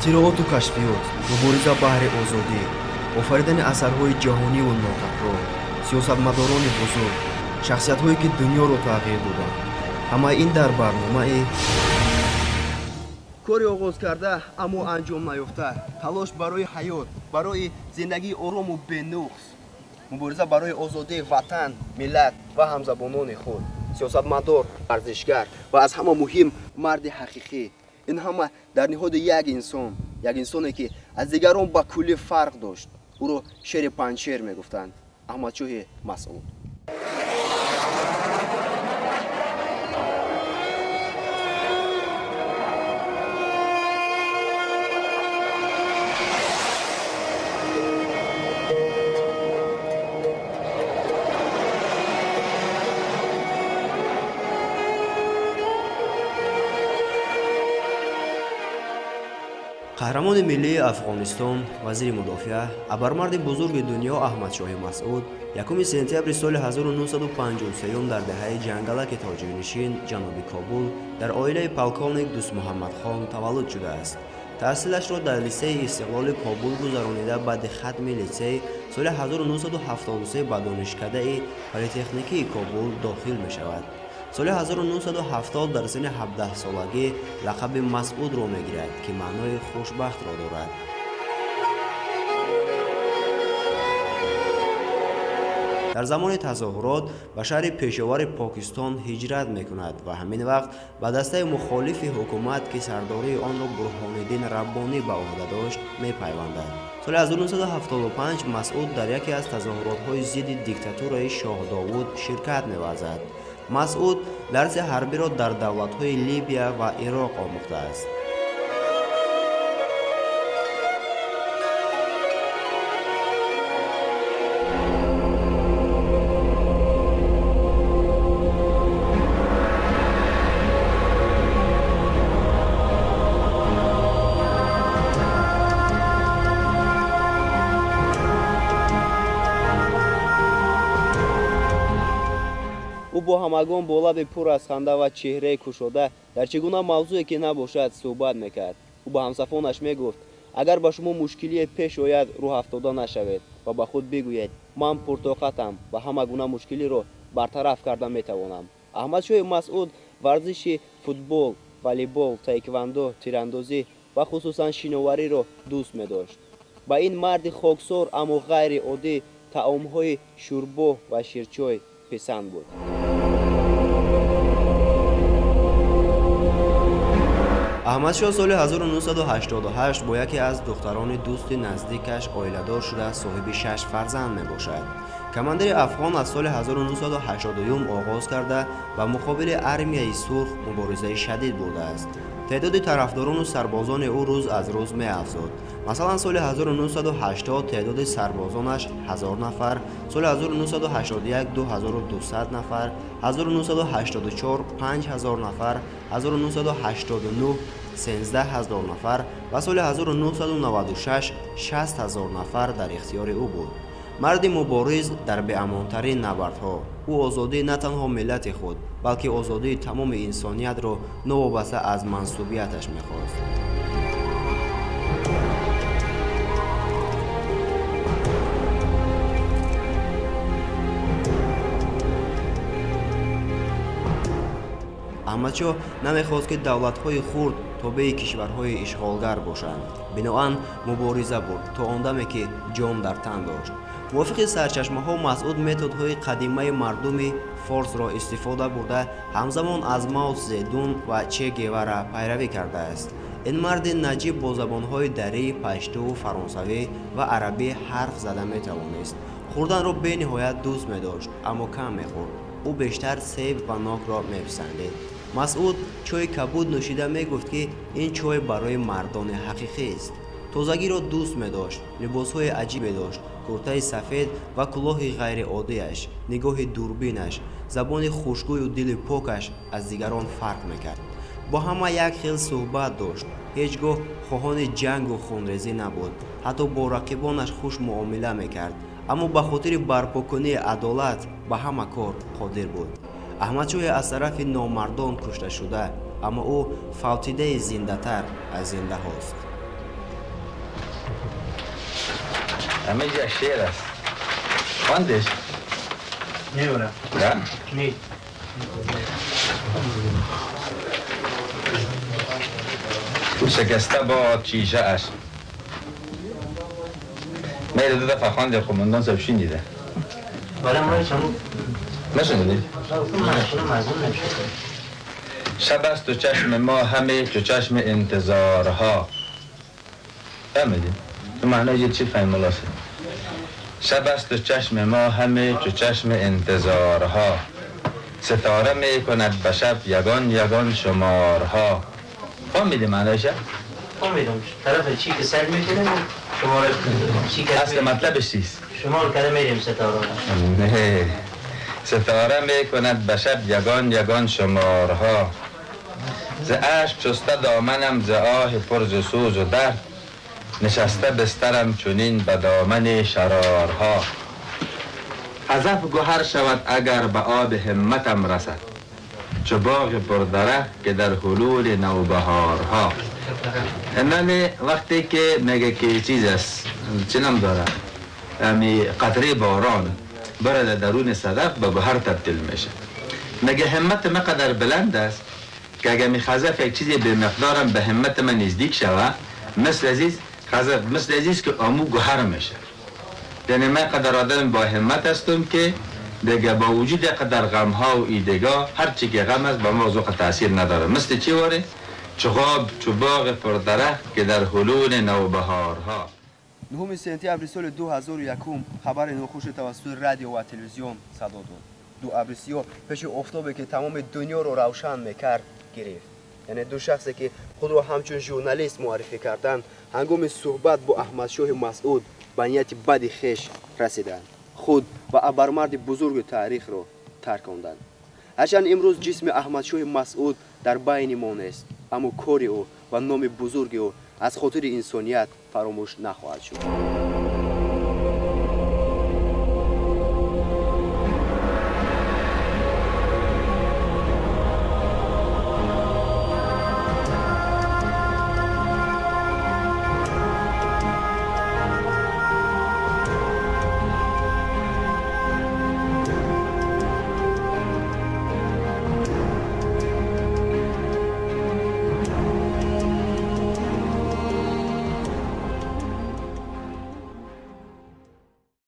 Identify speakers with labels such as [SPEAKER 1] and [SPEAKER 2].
[SPEAKER 1] Ихтирооту кашфиёт, мубориза баҳри озодӣ, офаридани асарҳои ҷаҳониву нотакрор, сиёсатмадорони бузург, шахсиятҳое ки дунёро тағйир доданд. Ҳамаи ин дар барномаи кори оғоз карда, аммо анҷом наёфта, талош барои ҳаёт, барои зиндагии орому бенуқс, мубориза барои озодии ватан, миллат ва ҳамзабонони худ, сиёсатмадор, варзишгар ва аз ҳама муҳим марди ҳақиқӣ. Ин ҳама дар ниҳоди як инсон, як инсоне ки аз дигарон ба куллӣ фарқ дошт. Ӯро шери Панҷшер мегуфтанд. Аҳмадшоҳи Масъуд. Қаҳрамони миллии Афғонистон, вазири мудофиа, абармарди бузурги дунё Аҳмадшоҳи Масъуд 1 сентябри соли 1953 дар деҳаи Ҷангалаки тоҷикнишин, ҷануби Кобул, дар оилаи полковник Дӯстмуҳаммадхон таваллуд шудааст. Таҳсилашро дар литсеи Истиқлоли Кобул гузаронида, баъди хатми литсей соли 1973 ба донишкадаи политехникии Кобул дохил мешавад. Соли 1970 дар синни 17-солагӣ лақаби Масъудро мегирад, ки маънои хушбахтро дорад. Дар замони тазоҳурот ба шаҳри Пешовари Покистон ҳиҷрат мекунад ва ҳамин вақт ба дастаи мухолифи ҳукумат, ки сардории онро Бурҳониддин Раббонӣ ба ӯҳда дошт, мепайвандад. Соли 1975 Масъуд дар яке аз тазоҳуротҳои зидди диктатураи Шоҳ Довуд ширкат меварзад. Масъуд дарси ҳарбиро дар давлатҳои Либия ва Ироқ омӯхтааст. Ӯ бо ҳамагон бо лаби пур аз ханда ва чеҳраи кушода дар чӣ гуна мавзӯе ки набошад суҳбат мекард. Ӯ ба ҳамсафонаш мегуфт: агар ба шумо мушкилие пеш ояд, рӯҳафтода нашавед ва ба худ бигӯед: ман пуртоқатам ва ҳама гуна мушкилиро бартараф карда метавонам. Аҳмадшоҳи Масъуд варзиши футбол, волейбол, таеквандо, тирандозӣ ва хусусан шиновариро дӯст медошт. Ба ин марди хоксор, аммо ғайриоддӣ таомҳои шӯрбо ва ширчой писанд буд. Аҳмадшоҳ соли 1988 бо яке аз духтарони дӯсти наздикаш оиладор шуда, соҳиби шаш фарзанд мебошад. Командири афғон аз соли 1981 оғоз карда ба муқобили армияи сурх муборизаи шадид бурдааст. Теъдоди тарафдорону сарбозони ӯ рӯз аз рӯз меафзуд. Масалан, соли 1980 теъдоди сарбозонаш 1000 нафар, соли 1981 2200 нафар, 1984 5000 нафар, 1989 13000 нафар ва соли 1996 60000 нафар дар ихтиёри ӯ буд. Марди мубориз дар беамонтарин набардҳо, ӯ озодии на танҳо миллати худ, балки озодии тамоми инсониятро новобаста аз мансубияташ мехост. Аҳмадшоҳ намехост, ки давлатҳои хурд тобеи кишварҳои ишғолгар бошанд. Биноан мубориза бурд то он даме ки ҷон дар тан дошт. Мувофиқи сарчашмаҳо, Масъуд методҳои қадимаи мардуми форсро истифода бурда, ҳамзамон аз Мао Цзэдун ва Че Гевара пайравӣ кардааст. Ин марди наҷиб бо забонҳои дарӣ, пашту, фаронсавӣ ва арабӣ ҳарф зада метавонист. Хӯрданро бениҳоят дӯст медошт, аммо кам мехӯрд. Ӯ бештар себ ва нокро меписандид. Масъуд чойи кабуд нӯшида мегуфт, ки ин чой барои мардони ҳақиқист. Тозагиро дӯст медошт, либосҳои аҷибе дошт, куртаи сафед ва кулоҳи ғайриоддиаш, нигоҳи дурбинаш, забони хушгӯю дили покаш аз дигарон фарқ мекард. Бо ҳама як хел суҳбат дошт, ҳеҷ гоҳ хоҳони ҷангу хунрезӣ набуд, ҳатто бо рақибонаш хуш муомила мекард, аммо ба хотири барпокунии адолат ба ҳама кор қодир буд. Аҳмадшоҳе аз тарафи номардон кушта шуда, аммо ӯ фавтидаи зиндатар аз зиндаҳост.
[SPEAKER 2] همه یک شعر است. خواندش؟
[SPEAKER 3] نه.
[SPEAKER 2] نه؟
[SPEAKER 3] نه.
[SPEAKER 2] شکسته با چیشه اش. میره دو دفعه خوانده، قماندان صاحب شنیده.
[SPEAKER 3] بالا ما شما
[SPEAKER 2] نشنیدی؟
[SPEAKER 3] مظلوم نمیشه.
[SPEAKER 2] شب است و چشم ما همه چو چشم انتظارها. فهمیدی؟ تو معنای چی فهم ملاسه؟ شب است و چشم ما همه چو چشم انتظارها، ستاره می کند به شب یگان یگان شمارها. فهمیدی معنایش؟
[SPEAKER 3] فهمیدم. طرف چی که سر میکنیم شمار چی که
[SPEAKER 2] اصل مطلبش چیست؟
[SPEAKER 3] شمار کرده میریم ستاره.
[SPEAKER 2] نه، ستاره می کند به شب یگان یگان شمارها، ز اشک شسته دامنم ز آه پر ز سوز و درد، نشسته بسترم چنین به دامن شرارها. هدف گوهر شود اگر به آب همتم رسد، چو باغ پردره که در حلول نوبهارها. نمی وقتی که میگه که چیز است، چه نام داره، امی قطره باران بره در درون صدف به گوهر تبدیل میشه. میگه همت من قدر بلند است که اگر می خزف یک چیزی به مقدارم به همت من نزدیک شوه، مثل عزیز خزف مثل عزیز که آمو گوهر میشه. یعنی من قدر آدم با همت هستم که دیگه با وجود قدر غم ها و ایدگاه هر چی که غم است با ما ذوق تاثیر نداره. مثل چی واره؟ چو باغ پردرخت که در حلول نوبهارها.
[SPEAKER 1] 9 сентябри соли 2001 хабари нохуши тавассути радио ва телевизион садо дод. Ду абри сиёҳ пеши офтобе ки тамоми дунёро равшан мекард гирифт. Яъне ду шахсе ки худро ҳамчун журналист муаррифӣ карданд, ҳангоми суҳбат бо Аҳмадшоҳи Масъуд ба нияти бади хеш расиданд, худ ва абармарди бузурги таърихро тарконданд. Ҳарчанд имрӯз ҷисми Аҳмадшоҳи Масъуд дар байни мо нест, аммо кори ӯ ва номи бузурги ӯ аз хотири инсоният фаромӯш нахоҳад шуд.